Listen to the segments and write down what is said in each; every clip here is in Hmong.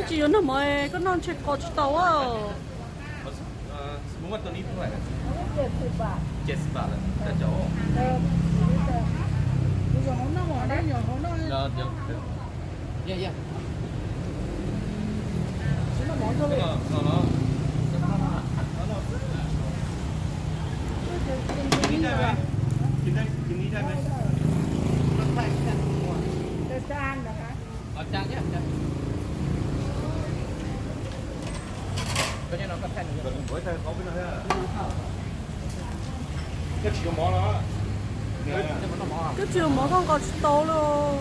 Tsis yuav noj mov, koj noj ntshe kho tsis tau. Smoke ตัวนี้เท่าไหร่นะ เจ็ดสิบบาท เจ็ดสิบบาทเหรอ แต่จะโอ้ เดี๋ยวเดี๋ยว เดี๋ยว เดี๋ยว เดี๋ยว เดี๋ยว เดี๋ยว เดี๋ยว เดี๋ยว กินได้ไหม กินได้ กินนี้ได้ไหม รสชาติแซ่บกว่า เอาจานเนี่ย จาน ก็เนี่ยเราก็แค่นี้ ก็ถือว่าใช่เขาไม่ได้ ก็เชียวหมอแล้ว ก็เชียวหมอต้องก่อนโตเลย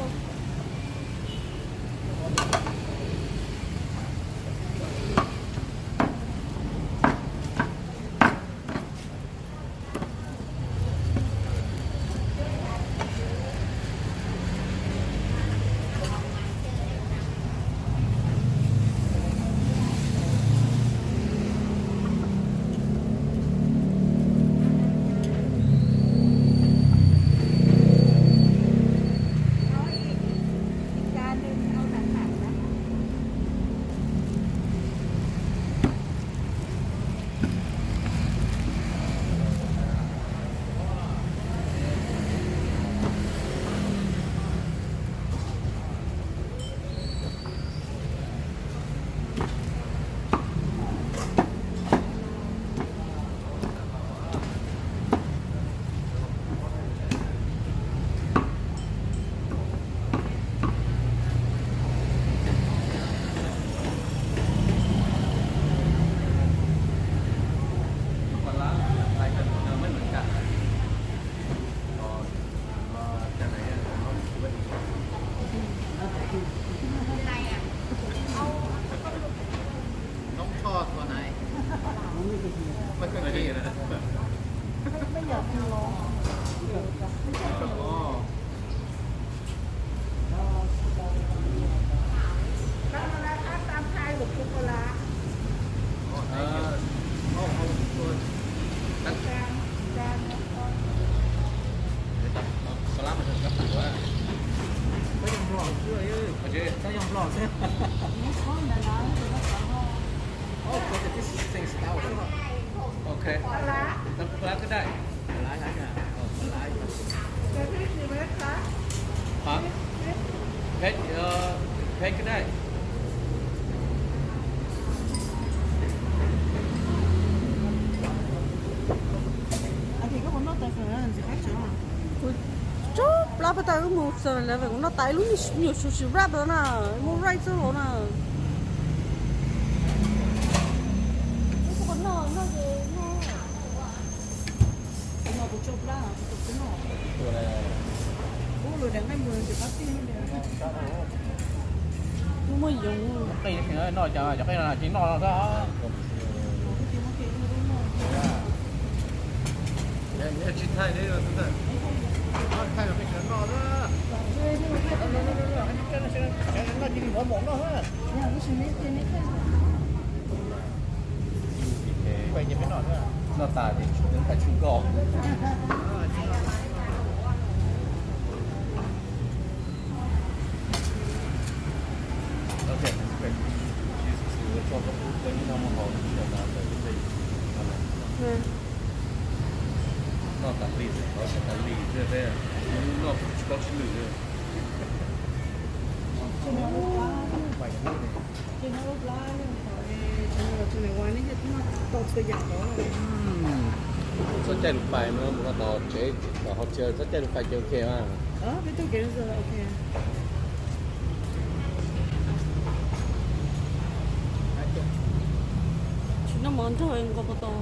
น้องชอบตัวไหน ไม่ค่อยกินนะ ไม่อยากกินหรอก ไม่ชอบหรอก แล้วอะไรครับ ตามไทยหรือโคโคลา เออ เอา เอาตัว จาน จาน เดี๋ยวตักเอาปลาร้ามาเถอะครับ หรือว่า ก็ยังบลอกด้วย เออ โอเค ก็ยังบลอกด้วย โอ้ ก็จะที่สิ่งสตาร์ท โอเค น้ำปลาร้าก็ได้ ปลาร้าก็ได้ อ๋อ ปลาร้า จะพริกหรือเม็ดคะ ครับ เผ็ด เอ่อ เผ็ดก็ได้ Kuv tsob plab pab tas wb mus seven eleven, kuv noj tas ib lub me nyuam sushi wrap na, muaj rice xwb los na. Kuv noj, noj ces noj. Kuv noj kuv tsob plab, kuv tsis noj. Kuv lus daim nqaij mus tsis qab tiag li. Kuv muaj yoov. Qij no cov qij no tsis noj no xwb. Tsis thaij li, thaij los peb sawv daws noj na. Noj cia li mov mom noj na. Noj tas ces tsis tau thaij tshwj koj. Noj tas li xwb, noj tas li xwb, noj tsis paub tsis lwm li. Txhob caij lus pais no, mus no tos tsev, tos hauv tsev txhob caij lus pais ces ok mas. Tsis noj mov nrog nqos pas tas.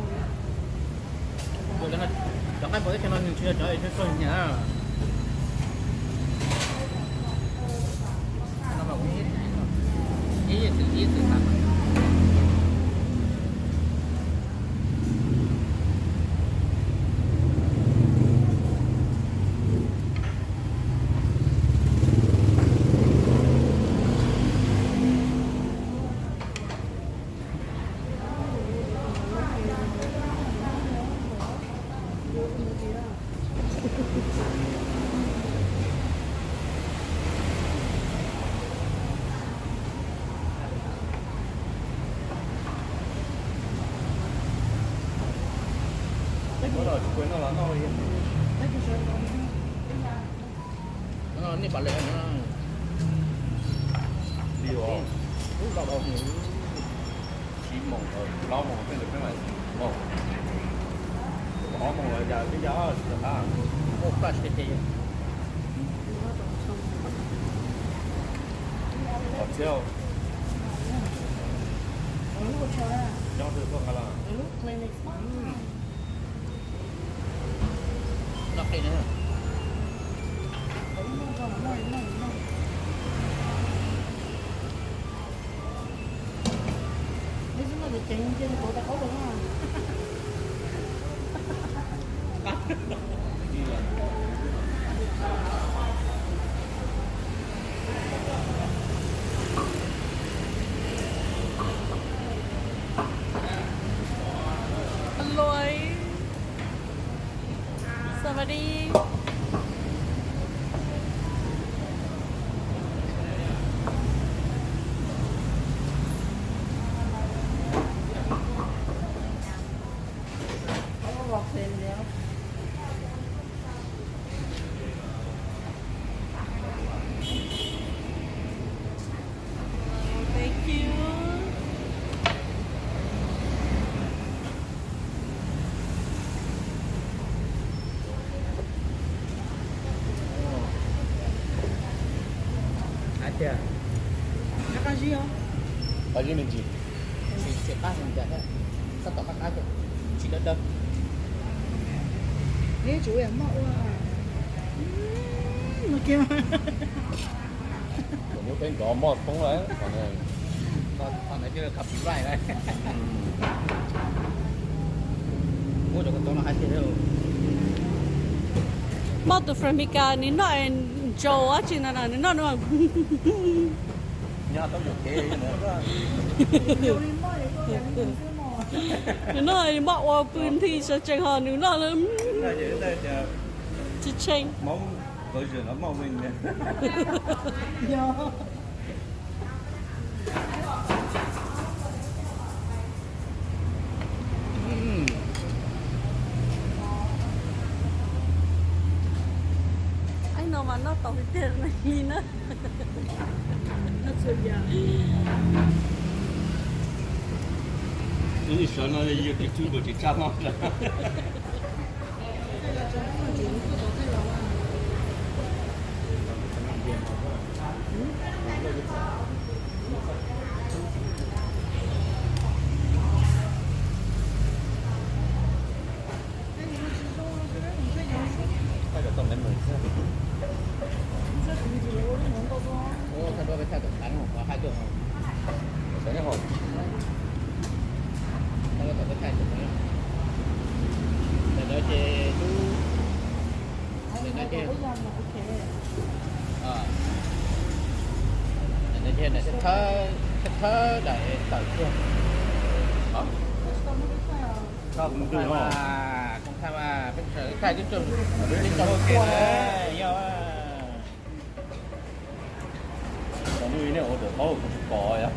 Cov qaib npua teb chaws no nws tsis yog cov txog nyiam. Kuv noj los noj li. Nej pom lawm no. Li os. Lub loj dhau mus. Tsib moos, plaub moos peb nkawd peb mam los. Ob moos los yog peb yog tsis tau qab. Ua flash tiag tiag. Qhov txhiab. Nyob twg tuaj nqa los. Noj qe na. Aloy. Sawv daws. Thank you. Hais tias, qab zib os. Qab zib me ntsis. Tsis, tsis qab heev cas thiab. Tab tom qab qab xwb, tsis dawb dawb. Neb tsuas yam maj ua. Tus nyuj peb nrov moj poob lawm. Qhov no cov copyright lawm. Muab cov ko tau no hais tiag. Muaj tus from Meskas nws noj ntsaum dab tsi no na, nws noj no. Nyob tau yuam kev. Nws noj maj ua pw nthi sawv tsees ho nws noj lawm. Tsis tshee. Aib no mas noj tau tiag tiag li na. Lub sij hawm no yus tus tub nkaus tsis tshaj noj. Ua thaij rau peb thaij tom qab no, qhov hais tuaj no. Xav nyob hauv. Thaij rau tom peb thaij tom qab no. Ntawm no ces lub, ntawm no ces, ntawm no ces ntawm thawj, thawj daim tawm tuaj. Koj mus thaij mas, koj thaij mas, peb thaij twb tsaug, twb tsaug tuaj yog. Tau lub nej ua ntawm qhov kuv tsis pom yog.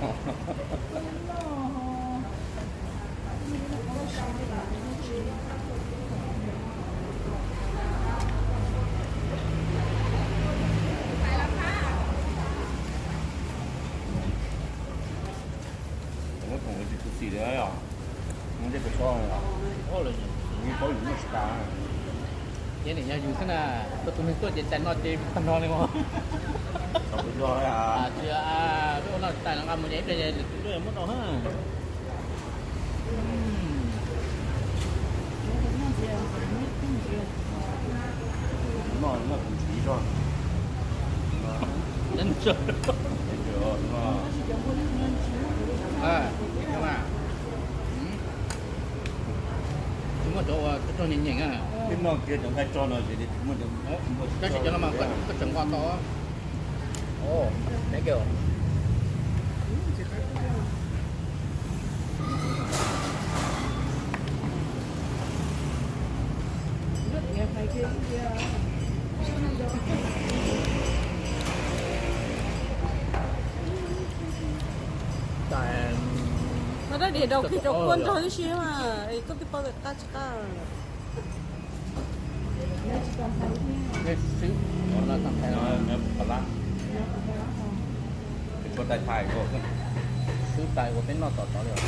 Muab khoom tsis khuv xim li os. Muab tej kua txob, paub yus muaj tsis tas. Ces nim yog yus xwb na, koj tus neeg tuaj ces tais no ces tag nrho li os. Tsis, lub ua no tais no nqa mus ces ib pliag lwm tus tuaj muab rau na. Noj, noj tus ntsis zog. Tsis muaj cov uas rog rog nyeem nyeem na. Twb noj kiag cov nqaij rog no ces tab sis cov no mas koj tseem nqa tau. Thank you. Mas dab dim daus kiag cov kua nrog tib si mas es koj twb paub tias qab tsis qab. Peb swb, no tag thaiv no, pab lab, peb tshuav tais thaiv ua, swb tais ua peb noj tom tod li os.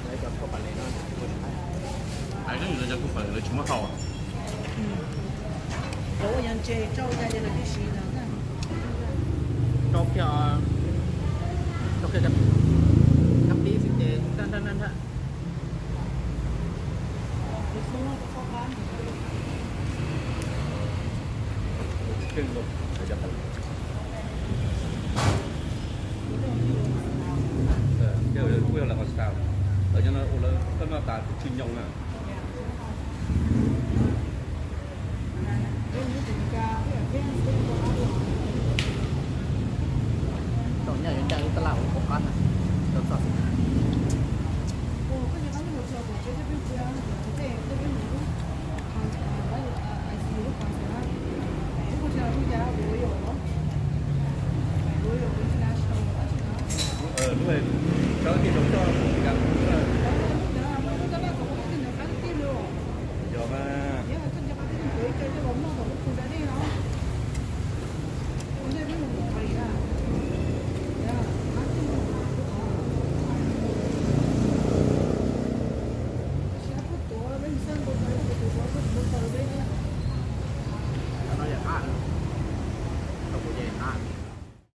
Lawv cov kua pam lem no, lawv tsis muab hau. Lawv ua yog ntses rau cas ces lawv tib siv no. Rau kiag, rau kiag cov pib xwb ces nraj nraj nraj nraj. Lawv cov, kuj yog lawv hostile, lawv cov no ua lawv koj noj tas kuj tsis nyoos na.